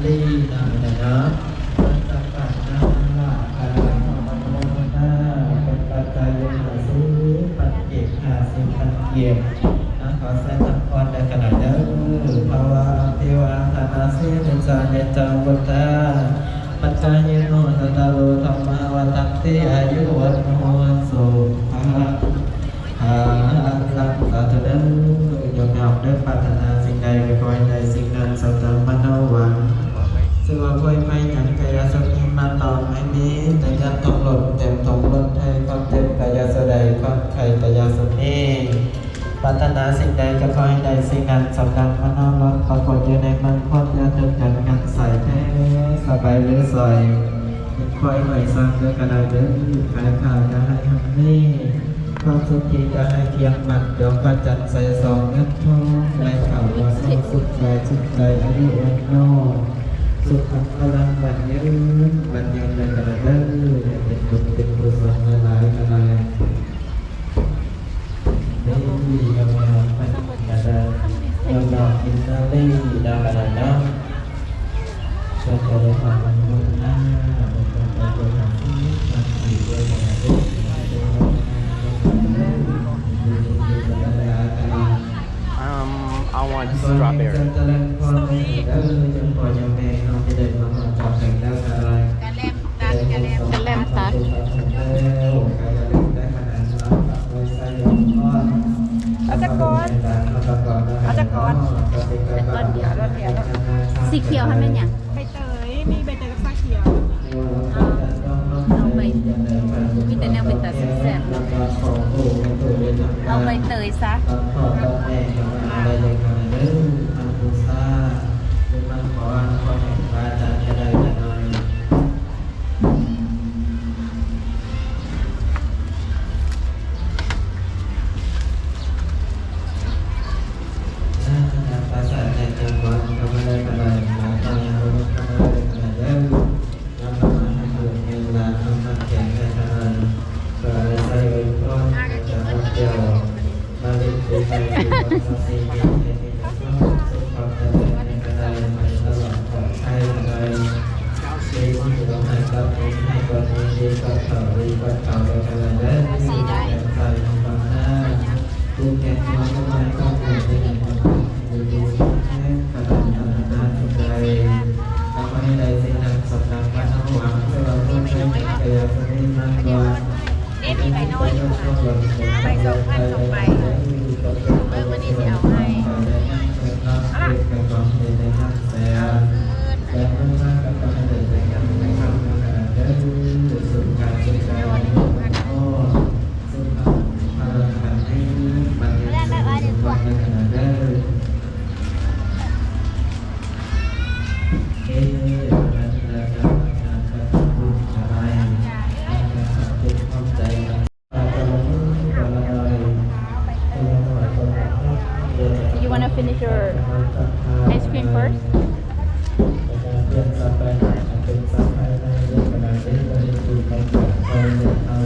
ລີນາມະນາມ ສັກການນາມະລາຄະນາມະໂນໂມທະນາ ເປັນປັດໄຈຫ້າສິບ ປັດເຈກຫ້າສິບ ປັດເຈກ ນະ ຂໍໃສ່ທຳພອນເດີຄະນະເດີ. ພະວາອະພິວາທະນະສີລິສະນິດຈັງ ພຸດທາ ປັດຈາຍິໂນ ຈັດຕາໂລ ທຳມາ ວັດທັນຕິ ອາຍຸ ວັນໂນ ສຸຂັງ ພະລັງ. ສາທຸເດີ. ຍົກຍອກເດີ ປາດຖະໜາສິ່ງໃດກໍຂໍໃຫ້ໄດ້ສິ່ງນັ້ນ ສົມດັ່ງມະໂນຫວັງ. ຊື່ວ່າພວຍໄພຫຍັງກະຢ່າສຸມີ ມາຕ້ອງໃຫ້ມີ ແຕ່ເງິນທອງລົ້ນເຕັມຖົງລົ້ນໄທ ຄວາມເຈັບກະຢ່າສຸໄດ້ ຄວາມໄຂ້ກະຢ່າສຸມີ ປາດຖະໜາສິ່ງໃດກໍຂໍໃຫ້ໄດ້ສິ່ງນັ້ນ ສົມດັ່ງມະໂນລົດ ປາກົດຢູ່ໃນເມືອງຄົນ ຢ່າທຸກຍາກຫຍັນໃສ່ແທ້ ສະບາຍຫຼືສອຍ ເປັນຄວາຍໜ້ອຍສ້າງເດີກະໄດ້ເດີ ຂາຍຂ້າວຢ່າໃຫ້ຮັ່ງມີ ຄວາມສຸກທີ່ຈະໃຫ້ທ່ຽງມັນ ດວງພະຈັນໃສສ່ອງ ເງິນທອງໄຫຼເຂົ້າ ວ່າສຸກກາຍສຸກໃຈ ອາຍຸວັນໂນ ສຸຂັງພະລັງ ໝັ້ນຍືນ ໝັ້ນຍືນເດີກະໄດ້ເດີ ເປັນບຸນເປັນກຸສົນຫຼາຍໆກະໄດ້. ເດ ຍອມຍອມ ຍອມຍອມ ກິນນາລີ ນຳກັນເນາະ. ເຊີນເຈົ້າເລີຍ ຂອບຄຸນນະ ເປັນກຳລັງໃຈ ເປັນກຳລັງໃຈ Um, I want strawberry. ເອີ ເຈົ້າພໍ່ເຈົ້າແມ່ເຮົາທີ່ໄດ້ມາຮອດຈອດເຖິງແລ້ວ ກະແລມຕັດ ກະແລມຕັດ ກະແລມຕັດ. ເອົາຈັກກ້ອນ ເອົາຈັກກ້ອນ ຈັກກ້ອນດຽວ ກ້ອນດຽວ. ສີຂຽວຫັ້ນແມ່ນຫຍັງ? ໃບເຕີຍ ມີໃບເຕີຍກັບຊາຂຽວ. ເອົາ ເອົາໃບ ມີແຕ່ແນວເປັນຕາແຊບໆ ເນາະ. ເອົາໃບເຕີຍຊະ. You wanna finish your ice cream first? ເປັນສັບພາຍໃນ ເປັນສັບພາຍໃນ ເປັນສັບພາຍໃນ ເປັນສັບພາຍໃນ.